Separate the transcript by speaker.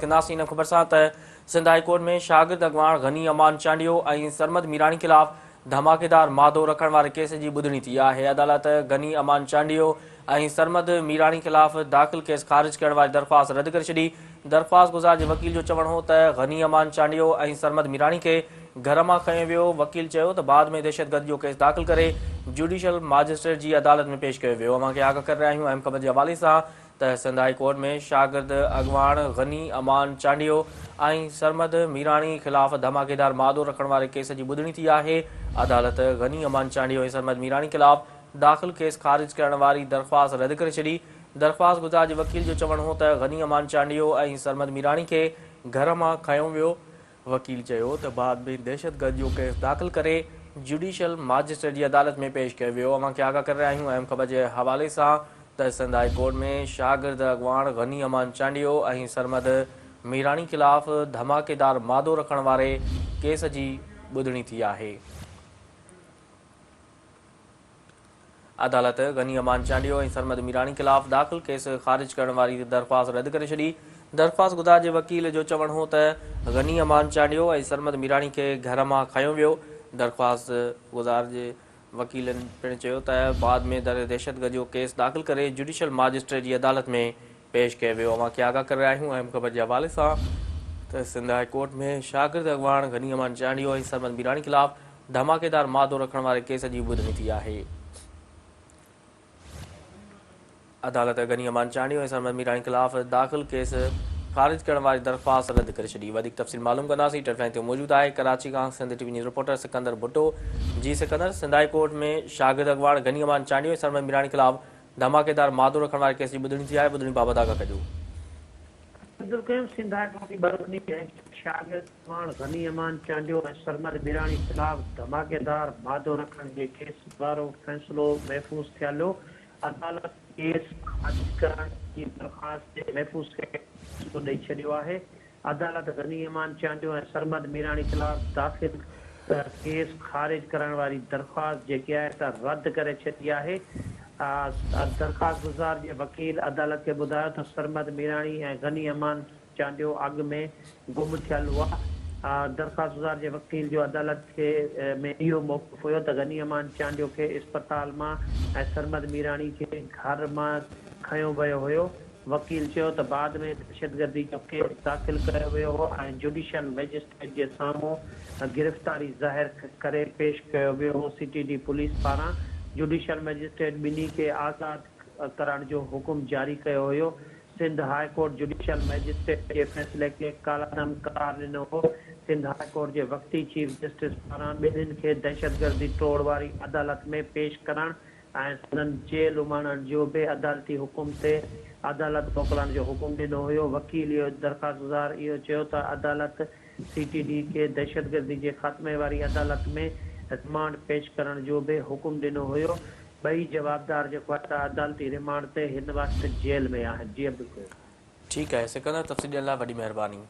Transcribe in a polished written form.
Speaker 1: ڪنداسين ان خبر سان ته سنڌ هائي ڪورٽ ۾ شاگرد اڳواڻ غني امان چانڊيو ۽ سرمد ميراڻي خلاف ڌماڪيدار مادو رکڻ واري ڪيس جي ٻڌڻي ٿي آهي. عدالت غني امان چانڊيو ۽ سرمد ميراڻي خلاف داخل ڪيس خارج ڪرڻ واري درخواست رد ڪري ڇڏي. درخواست گذار جي وڪيل جو چوڻ هو ته غني امان چانڊيو ۽ سرمد ميراڻي کي گهر مان کنيو ويو، وڪيل چيو ته بعد ۾ دهشتگردي جو ڪيس داخل ڪري جوڊيشل ماجسٽريٽ جي عدالت ۾ پيش ڪيو ويو. اوهان کي آگاهه ڪري رهيا آهيون اهم خبر جي حوالي سان ته سنڌ هائي ڪورٽ ۾ شاگرد اڳواڻ غني امان چانڊيو ۽ سرمد ميراڻي خلاف ڌماڪيدار مادو رکڻ واري ڪيس جي ٻڌڻي ٿي آهي، عدالت غني امان چانڊيو ۽ سرمد ميراڻي خلاف داخل ڪيس خارج ڪرڻ واري درخواست رد ڪري ڇڏي، درخواست گذار جي وڪيل جو چوڻ هو ته غني امان چانڊيو ۽ سرمد ميراڻي کي گهر مان کنيو ويو، وڪيل چيو ته بعد ۾ دهشتگرد جو ڪيس داخل ڪري جوڊيشل ماجسٽريٽ جي عدالت ۾ پيش ڪيو ويو. اوهان کي آگاهه ڪري رهيا آهيون اهم خبر جي حوالي سان ته سنڌ هائي ڪورٽ ۾ شاگرد اڳواڻ غني امان چانڊيو ۽ سرمد ميراڻي خلاف ڌماڪيدار مادو رکڻ واري ڪيس جي ٻڌڻي ٿي آهي. عدالت غني امان چانڊيو ۽ سرمد ميراڻي خلاف داخل ڪيس خارج ڪرڻ واري درخواست رد ڪري ڇڏي. درخواست گذار جي وڪيل جو چوڻ هو ته غني امان چانڊيو ۽ سرمد ميراڻي کي گهر مان کنيو ويو. درخواست گذار جي وڪيلن پڻ چيو ته بعد ۾ در دهشتگردي جو ڪيس داخل ڪري جوڊيشل ماجسٽريٽ جي عدالت ۾ پيش ڪيو ويو. اوهان کي آگاهه ڪري رهيا آهيون اهم خبر جي حوالي سان ته سنڌ هاء ڪورٽ ۾ شاگرد اڳواڻ غني امان چانڊيو ۽ سرمد ميراڻي خلاف ڌماڪيدار مادو رکڻ واري ڪيس جي ٻڌڻي ٿي آهي. عدالت غني امان چانڊيو ۽ سرمد ميراڻي خلاف داخل ڪيس خارج ڪرڻ واري درخواست رد ڪري ڇڏي. وڌيڪ تفصيل معلوم ڪنداسين. ٽيليفون لائين تي موجود آهي ڪراچي کان Sindh T V news reporter Sikandar Bhutto. جي سڪندر، سنڌ هائي ڪورٽ ۾ شاگرد اڳواڻ غني امان چانڊيو ۽ سرمد ميراڻي خلاف ڌماڪيدار مادو رکڻ واري ڪيس جي ٻڌڻي ٿي آهي، ٻڌڻي بابت آگاهه ڪجو.
Speaker 2: عبدالقيوم سنڌ هائي ڪورٽ جي ٻه رڪني بينچ شاگرد اڳواڻ غني امان چانڊيو ۽ سرمد ميراڻي خلاف ڌماڪيدار مادو رکڻ جي ڪيس وارو فيصلو محفوظ ٿيل عدالت ڪيس خارج ڪرڻ جي درخواست تي محفوظ فيصلو ڏئي ڇڏيو آهي. عدالت غني امان چانڊيو ۽ سرمد ميراڻي خلاف داخل ڪيس خارج ڪرڻ واري درخواست جيڪي آهي سا رد ڪري ڇڏي آهي. درخواستگذار جي وڪيل عدالت کي ٻڌايو ته سرمد ميراڻي ۽ غني امان چانڊيو اڳ ۾ گم ٿيل هئا. درخواستگذار جي وڪيل جو عدالت کي ۾ اهو موقف هيو ته غني امان چانڊيو کي اسپتال مان ۽ سرمد ميراڻي کي گهر مان کنيو ويو هيو. وڪيل چيو ته بعد ۾ دهشتگردي جو ڪيس داخل ڪيو ويو هو ۽ جوڊيشل مئجسٽريٽ جي سامهون گرفتاري ظاهر ڪري پيش ڪيو ويو هو. سي ٽي ڊي پوليس پاران جوڊيشل مئجسٽريٽ ٻنهي کي آزاد ڪرڻ جو حڪم جاري ڪيو هيو. Sindh high court judicial magistrate جي فيصلي کي ڪالعدم قرار ڏنو هو. سنڌ هاء ڪورٽ جي وقتي چيف جسٽس پاران ٻنهين کي دهشتگردي ٽوڙ واري عدالت ۾ پيش ڪرڻ ۽ سندن جيل اماڻڻ جو به عدالتي حڪم تي عدالت موڪلڻ جو حڪم ڏنو هيو. وڪيل اهو درخواستگذار اهو چيو ته عدالت سي ٽي ڊي کي دهشتگردي جي خاتمي واري عدالت ۾ رمانڊ پيش ڪرڻ جو به حڪم ڏنو هيو. ٻئي جوابدار جيڪو آهي ته عدالتي ريمانڊ تي هن وقت جيل ۾ آهن. جي عبدالقيوم.
Speaker 1: ٺيڪ آهي سڪندر تفصيل ڏيڻ لاء وڏي مهرباني.